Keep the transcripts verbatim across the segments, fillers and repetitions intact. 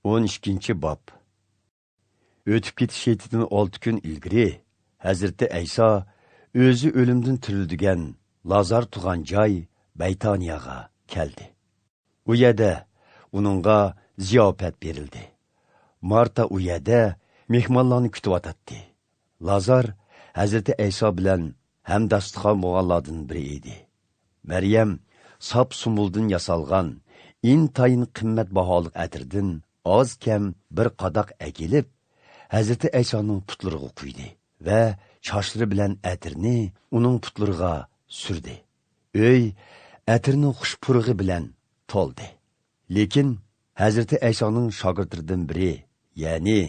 ئون ئىككىنچى باب. ئۆتۈپ كېتىش ھېيتىدىن ئالتە كۈن ئىلگىرى ھەزرىتى ئەيسا ئۆزى ئۆلۈمدىن تىرىلدۈرگەن لازار تۇغان جاي بەيتانىياغا كەلدى. ئۇ يەردە ئۇنىڭغا زىياپەت بېرىلدى. مارتا ئۇ يەردە مېھمانلارنى كۈتۈۋاتاتتى. لازار ھەزرىتى ئەيسا بىلەن ھەمداستىخان بولغانلاردىن بىرى ئىدى. مەريەم ساپ سۇمبۇلدىن ياسالغان ئىنتايىن قىممەت باھالىق ئەتىردىن ئاز كەم بىر قاداق ئەكېلىپ، ھەزرىتى ئەيسانىڭ پۇتلىرىغا قۇيدى ۋە چاچلىرى بىلەن ئەتىرنى ئۇنىڭ پۇتلىرىغا سۈردى. ئۆي ئەتىرنىڭ خۇش پۇرىقى بىلەن تولدى. لېكىن ھەزرىتى ئەيسانىڭ شاگىرتلىرىدىن بىرى، يەنى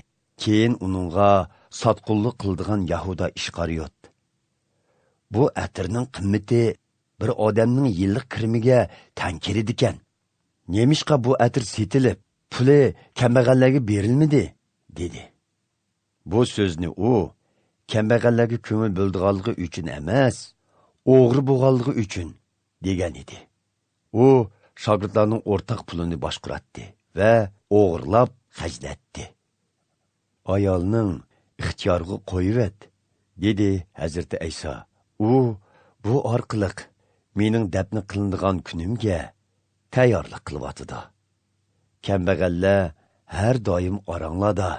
كېيىن ئۇنىڭغا ساتقۇنلۇق قىلىدىغان يەھۇدا ئىسخارىيوت، «بۇ ئەتىرنىڭ قىممىتى بىر ئادەمنىڭ يىللىق كىرىمىگە تەڭ كېلىدىكەن. نېمىشقا بۇ ئەتىر سېتىلىپ، پۇلى كەمبەغەللەرگە بېرىلمىدى؟» دېدى. بۇ سۆزنى ئۇ كەمبەغەللەرگە كۆڭۈل بۆلىدىغانلىقى ئۈچۈن ئەمەس، ئوغرى بولغانلىقى ئۈچۈن دېگەن ئىدى. ئۇ شاگىرتلارنىڭ ئورتاق پۇلىنى باشقۇراتتى ۋە ئوغرىلاپ خەجلەتتى. «ئايالنىڭ ئىختىيارىغا قويۇۋەت» دېدى ھەزرىتى ئەيسا. «ئۇ بۇ ئارقىلىق مېنىڭ دەپنە قىلىنىدىغان كۈنۈمگە تەييارلىق قىلىۋاتىدۇ. كەمبەغەللەر ھەر دائىم ئاراڭلاردا،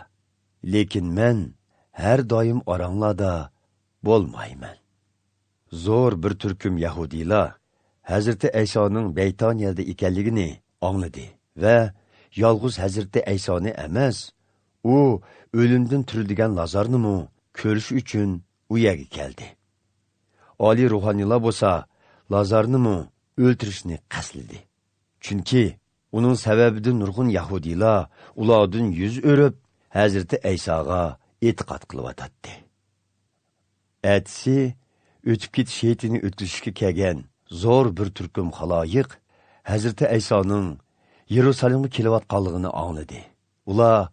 لېكىن مەن ھەر دائىم ئاراڭلاردا بولمايمەن.» زور بىر تۈركۈم يەھۇدىيلار ھەزرىتى ئەيسانىڭ بەيتانىيەدە ئىكەنلىكىنى ئاڭلىدى ۋە يالغۇز ھەزرىتى ئەيسانى ئەمەس، ئۇ ئۆلۈمدىن تىرىلدۈرگەن لازارنىمۇ كۆرۈش ئۈچۈن ئۇ يەرگە كەلدى. ئالىي روھانىيلار بولسا لازارنىمۇ ئۆلتۈرۈشنى قەستلىدى. چۈنكى ئۇنىڭ سەۋەبىدىن نۇرغۇن يەھۇدىيلار ئۇلاردىن يۈز ئۆرۈپ، ھەزرىتى ئەيساغا ئېتىقاد قىلىۋاتاتتى. ئەتىسى ئۆتۈپ كېتىش ھېيتىنى ئۆتكۈزۈشكە كەلگەن زور بىر تۈركۈم خالايىق ھەزرىتى ئەيسانىڭ يېرۇسالېمغا كېلىۋاتقانلىقىنى ئاڭلىدى. ئۇلار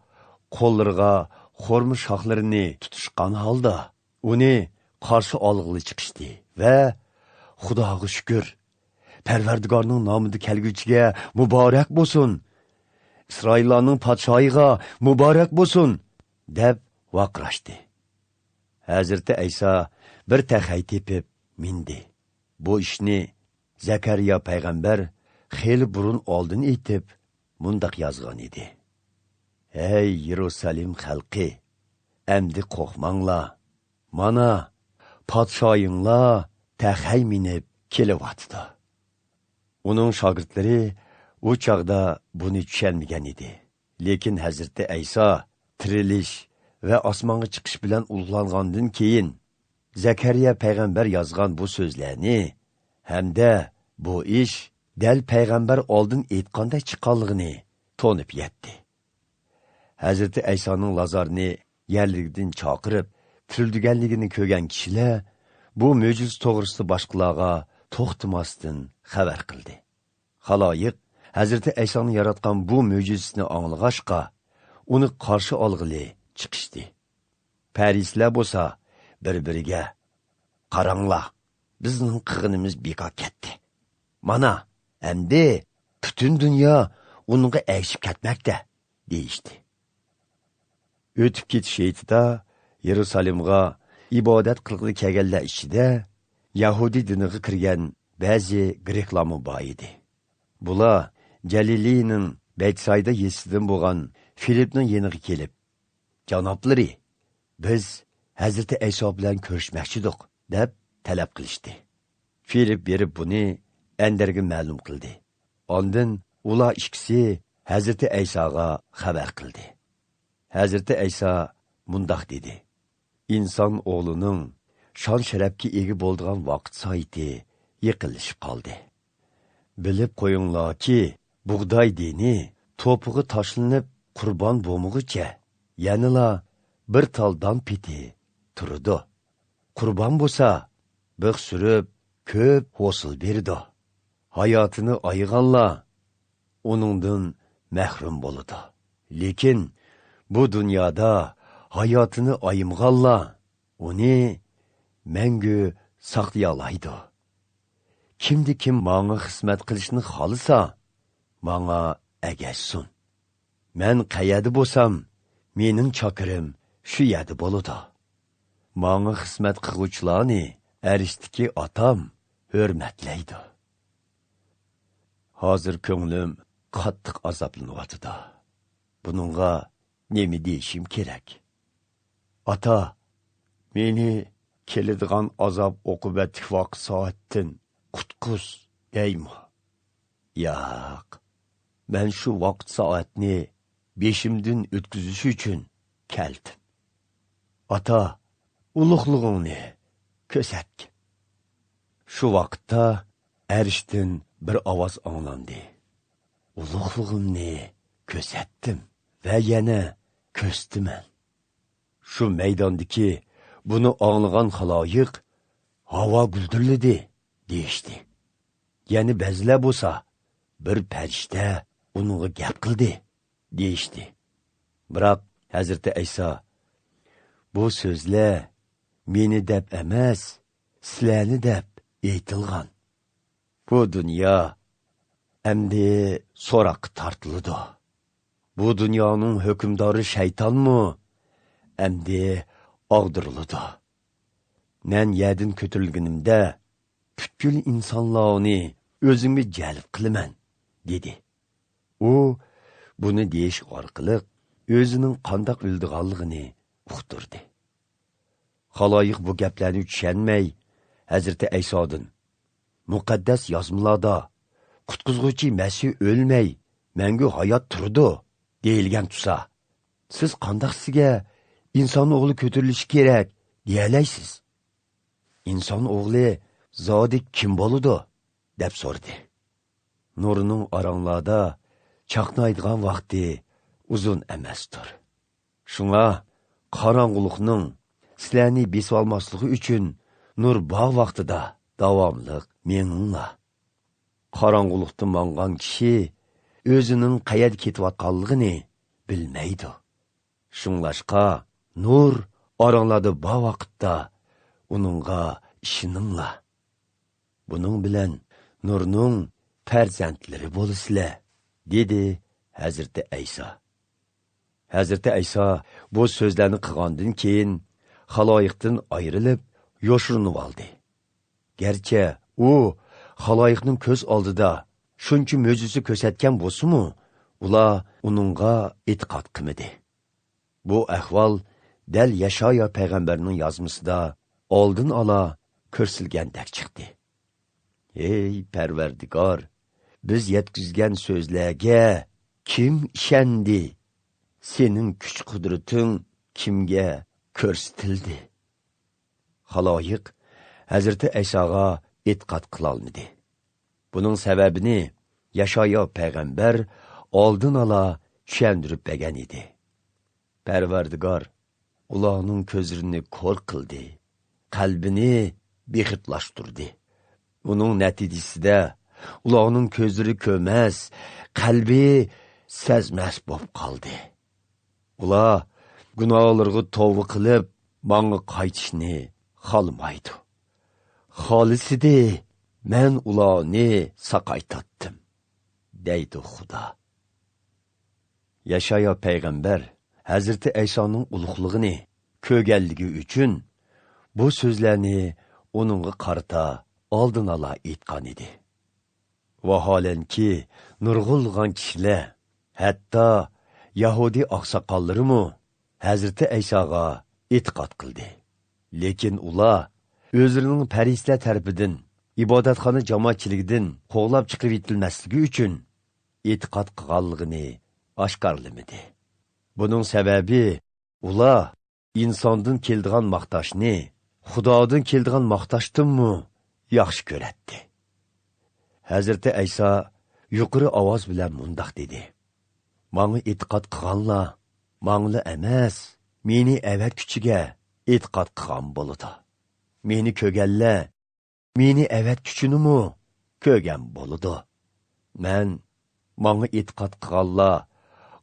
قوللىرىغا خورما شاخلىرىنى تۇتۇشقان ھالدا ئۇنى قارشى ئالغىلى چىقىشتى ۋە «خۇداغا شۈكۈر، پەرۋەردىگارنىڭ نامىدا كەلگۈچىگە مۇبارەك بولسۇن! ئىسرائىللارنىڭ پادىشاھىغا مۇبارەك بولسۇن!» دەپ ۋارقىراشتى. ھەزرىتى ئەيسا بىر تەخەي تېپىپ مىندى. بۇ ئىشنى زەكەرىيا پەيغەمبەر خېلى بۇرۇن ئالدىن ئېيتىپ، مۇنداق يازغان ئىدى: «ھەي يېرۇسالېم خەلقى، ئەمدى قورقماڭلار! مانا، پادىشاھىڭلار تەخەي مىنىپ كېلىۋاتىدۇ.» ئۇنىڭ شاگىرتلىرى ئۇ چاغدا بۇنى چۈشەنمىگەن ئىدى. لېكىن ھەزرىتى ئەيسا تىرىلىش ۋە ئاسمانغا چىقىش بىلەن ئۇلۇغلانغاندىن كېيىن، زەكەرىيا پەيغەمبەر يازغان بۇ سۆزلەرنى ھەمدە بۇ ئىش دەل پەيغەمبەر ئالدىن ئېيتقاندەك چىققانلىقىنى تونۇپ يەتتى. ھەزرىتى ئەيسانىڭ لازارنى يەرلىكىدىن چاقىرىپ تىرىلدۈرگەنلىكىنى كۆرگەن كىشىلەر بۇ مۆجىزە توغرىسىدا باشقىلارغا توختىماستىن خەۋەر قىلدى. خالايىق ھەزرىتى ئەيسانىڭ ياراتقان بۇ مۆجىزىسىنى ئاڭلىغاچقا، ئۇنى قارشى ئالغىلى چىقىشتى. پەرىسىيلەر بولسا بىر-بىرىگە: «قاراڭلار، بىزنىڭ قىلغىنىمىز بىكار كەتتى. مانا، ئەمدى پۈتۈن دۇنيا ئۇنىڭغا ئەگىشىپ كەتمەكتە» دېيىشتى. ئۆتۈپ كېتىش ھېيتىدا يېرۇسالېمغا ئىبادەت قىلغىلى كەلگەنلەر ئىچىدە يەھۇدىي دىنىغا كىرگەن بەزى گرېكلارمۇ بار ئىدى. بۇلار جەلىلىينىڭ بەيتسايدا يېزىسىدىن بولغان فىلىپنىڭ يېنىغا كېلىپ، «جانابلىرى، بىز ھەزرىتى ئەيسا بىلەن كۆرۈشمەكچىدۇق» دەپ تەلەپ قىلىشتى. فىلىپ بېرىپ بۇنى ئەندرەگە مەلۇم قىلدى. ئاندىن ئۇلار ئىككىسى ھەزرىتى ئەيساغا خەۋەر قىلدى. ھەزرىتى ئەيسا مۇنداق دېدى: «ئىنسان ئوغلىنىڭ شان-شەرەپكە ئىگە بولىدىغان ۋاقىت سائىتى يېقىنلىشىپ قالدى. بىلىپ قويۇڭلاركى، بۇغداي دېنى توپىغا تاشلىنىپ قۇربان بولمىغۇچە، يەنىلا بىر تال دان پېتى تۇرىدۇ. قۇربان بولسا، بىخ سۈرۈپ، كۆپ ھوسۇل بېرىدۇ. ھاياتىنى ئايىغانلار ئۇنىڭدىن مەھرۇم بولىدۇ. لېكىن بۇ دۇنيادا ھاياتىنى ئايىمىغانلار ئۇنى مەڭگۈ ساقلىيالايدۇ. كىمدە كىم ماڭا خىزمەت قىلىشنى خالىسا، ماڭا ئەگەشسۇن.» مەن قەيەردە بولسام، مېنىڭ چاكىرىم شۇ يەردە بولىدۇ. ماڭا خىزمەت قىلغۇچىلارنى ئەرشتىكى ئاتام ھۆرمەتلەيدۇ. ھازىر كۆڭلۈم قاتتىق ئازابلىنىۋاتىدۇ. بۇنىڭغا نېمە دېيىشىم كېرەك؟ ئاتا، مېنى كېلىدىغان ئازاب-ئوقۇبەتلىك ۋاقىت-سائەتتىن قۇتقۇز دەيمۇ؟ ياق، مەن شۇ ۋاقىت-سائەتنى بېشىمدىن ئۆتكۈزۈش ئۈچۈن كەلدىم. ئاتا، ئۇلۇغلۇقۇڭنى كۆرسەتكىن. شۇ ۋاقىتتا ئەرشتىن بىر ئاۋاز ئاڭلاندى. ئۇلۇغلۇقۇمنى كۆرسەتتىم ۋە يەنە كۆرسىتىمەن. شۇ مەيداندىكى بۇنى ئاڭلىغان خالايىق، ھاۋا گۈلدۈرلىدى، دېيىشتى. يەنە بەزىلەر بولسا، بىر پەرىشتە ئۇنىڭغا گەپ قىلدى، دېيىشتى. بىراق ھەزرىتى ئەيسا، بۇ سۆزلەر مېنى دەپ ئەمەس، سىلەرنى دەپ ئېيتىلغان. بۇ دۇنيا ئەمدى سوراققا تارتىلىدۇ. بۇ دۇنيانىڭ ھۆكۈمدارى شەيتانمۇ ئەمدى ئاغدۇرۇلىدۇ. مەن يەردىن كۆتۈرۈلگىنىمدە، پۈتكۈل ئىنسانلارنى ئۆزۈمگە جەلپ قىلىمەن، دېدى. ئۇ بۇنى دېيىش ئارقىلىق ئۆزىنىڭ قانداق ئۆلىدىغانلىقىنى ئۇقتۇردى. خالايىق بۇ گەپلەرنى چۈشەنمەي، ھەزرىتى ئەيسادىن، مۇقەددەس يازمىلاردا، قۇتقۇزغۇچى مەسىھ ئۆلمەي، مەڭگۈ ھايات تۇرىدۇ، دېيىلگەن تۇرسا، سىز قانداق سىزگە ئىنسان ئوغلى كۆتۈرۈلۈشى كېرەك، دېيەلەيسىز؟ ئىنسان ئوغلى زادى كىم بولىدۇ؟ دەپ سورىدى. نۇرنىڭ ئاراڭلاردا چاقنايدىغان ۋاقتى ئۇزۇن ئەمەستۇر. شۇڭا قاراڭغۇلۇقنىڭ سىلەرنى بېسىۋالماسلىقى ئۈچۈن نۇر بار ۋاقتىدا داۋاملىق مېڭىڭلار. قاراڭغۇلۇقتا ماڭغان كىشى ئۆزىنىڭ قەيەردە كېتىۋاتقانلىقىنى بىلمەيدۇ. شۇڭلاشقا نۇر ئاراڭلاردا بار ۋاقىتتا ئۇنىڭغا ئىشىنىڭلار. بۇنىڭ بىلەن نۇرنىڭ پەرزەنتلىرى بولىسىلەر، دېدى ھەزرىتى ئەيسا. ھەزرىتى ئەيسا بۇ سۆزلەرنى قىلغاندىن كېيىن، خالايىقتىن ئايرىلىپ، يوشۇرۇنۇۋالدى. گەرچە ئۇ خالايىقنىڭ كۆز ئالدىدا شۇنچە مۆجىزە كۆرسەتكەن بولسىمۇ، ئۇلار ئۇنىڭغا ئېتىقاد قىلمىدى. بۇ ئەھۋال دەل يەشايا پەيغەمبەرنىڭ يازمىسىدا ئالدىن ئالا كۆرسىتىلگەندەك چىقتى. ھەي پەرۋەردىگار، بىز يەتكۈزگەن سۆزلەرگە كىم ئىشەندى؟ سېنىڭ كۈچ-قۇدرىتىڭ كىمگە كۆرسىتىلدى؟ خالايىق ھەزرىتى ئەيساغا ئېتىقاد قىلالمىدى. بۇنىڭ سەۋەبىنى يەشايا پەيغەمبەر ئالدىن ئالا چۈشەندۈرۈپ بەرگەن ئىدى. پەرۋەردىگار ئۇلارنىڭ كۆزلىرىنى كور قىلدى، قەلبىنى بىخۇدلاشتۇردى. ئۇنىڭ نەتىجىسىدە ئۇلارنىڭ كۆزلىرى كۆرمەس، قەلبى سەزمەس بولۇپ قالدى. ئۇلار گۇناھلىرىغا توۋا قىلىپ، ماڭا قايتىشنى خالىمايدۇ. خالىسىدى، مەن ئۇلارنى ساقايتاتتىم، دەيدۇ خۇدا. يەشايا پەيغەمبەر ھەزرىتى ئەيسانىڭ ئۇلۇغلۇقىنى كۆرگەنلىكى ئۈچۈن، بۇ سۆزلەرنى ئۇنىڭغا قارىتا ئالدىن ئالا ئېيتقان ئىدى. ۋاھالەنكى، نۇرغۇنلىغان كىشىلەر، ھەتتا يەھۇدىي ئاقساقاللىرىمۇ ھەزرىتى ئەيساغا ئېتىقاد قىلدى. لېكىن ئۇلار ئۆزلىرىنىڭ پەرىسىيلەر تەرىپىدىن ئىبادەتخانا جامائەتچىلىكىدىن قوغلاپ چىقىرىۋېتىلمەسلىكى ئۈچۈن ئېتىقاد قىلغانلىقىنى ئاشكارىلىمىدى. بۇنىڭ سەۋەبى، ئۇلار ئىنساندىن كېلىدىغان ماختاشنى خۇدادىن كېلىدىغان ماختاشتىنمۇ ياخشى كۆرەتتى. ھەزرىتى ئەيسا يۇقىرى ئاۋاز بىلەن مۇنداق دېدى: ماڭا ئېتىقاد قىلغانلار ماڭىلا ئەمەس، مېنى ئەۋەتكۈچىگە ئېتىقاد قىلغان بولىدۇ. مېنى كۆرگەنلەر مېنى ئەۋەتكۈچىنىمۇ كۆرگەن بولىدۇ. مەن ماڭا ئېتىقاد قىلغانلار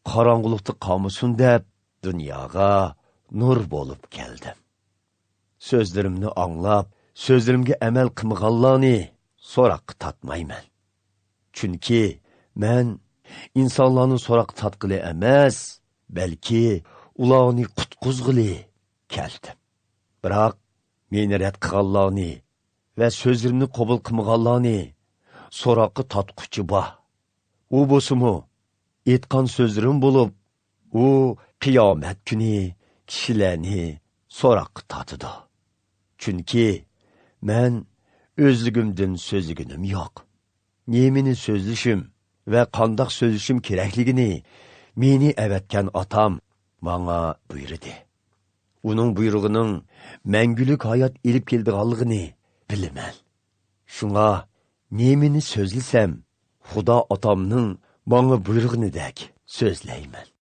قاراڭغۇلۇقتا قالمىسۇن دەپ دۇنياغا نۇر بولۇپ كەلدىم. سۆزلىرىمنى ئاڭلاپ، سۆزلىرىمگە ئەمەل قىلمىغانلارنى سوراققا تارتمايمەن. چۈنكى مەن ئىنسانلارنى سوراققا تارتقىلى ئەمەس، بەلكى ئۇلارنى قۇتقۇزغىلى كەلدىم. بىراق مېنى رەت قىلغانلارنى ۋە سۆزلىرىمنى قوبۇل قىلمىغانلارنى سوراققا تارتقۇچى بار. ئۇ بولسىمۇ ئېيتقان سۆزلىرىم بولۇپ، ئۇ قىيامەت كۈنى كىشىلەرنى سوراققا تارتىدۇ. چۈنكى مەن ئۆزلۈكۈمدىن سۆزلىگىنىم يوق. نېمىنى سۆزلىشىم ۋە قانداق سۆزلىشىم كېرەكلىكىنى مېنى ئەۋەتكەن ئاتام ماڭا بۇيرۇدى. ئۇنىڭ بۇيرۇغىنىڭ مەڭگۈلۈك ھايات ئېلىپ كېلىدىغانلىقىنى بىلىمەن. شۇڭا نېمىنى سۆزلىسەم، خۇدا ئاتامنىڭ ماڭا بۇيرۇغىنىدەك سۆزلەيمەن.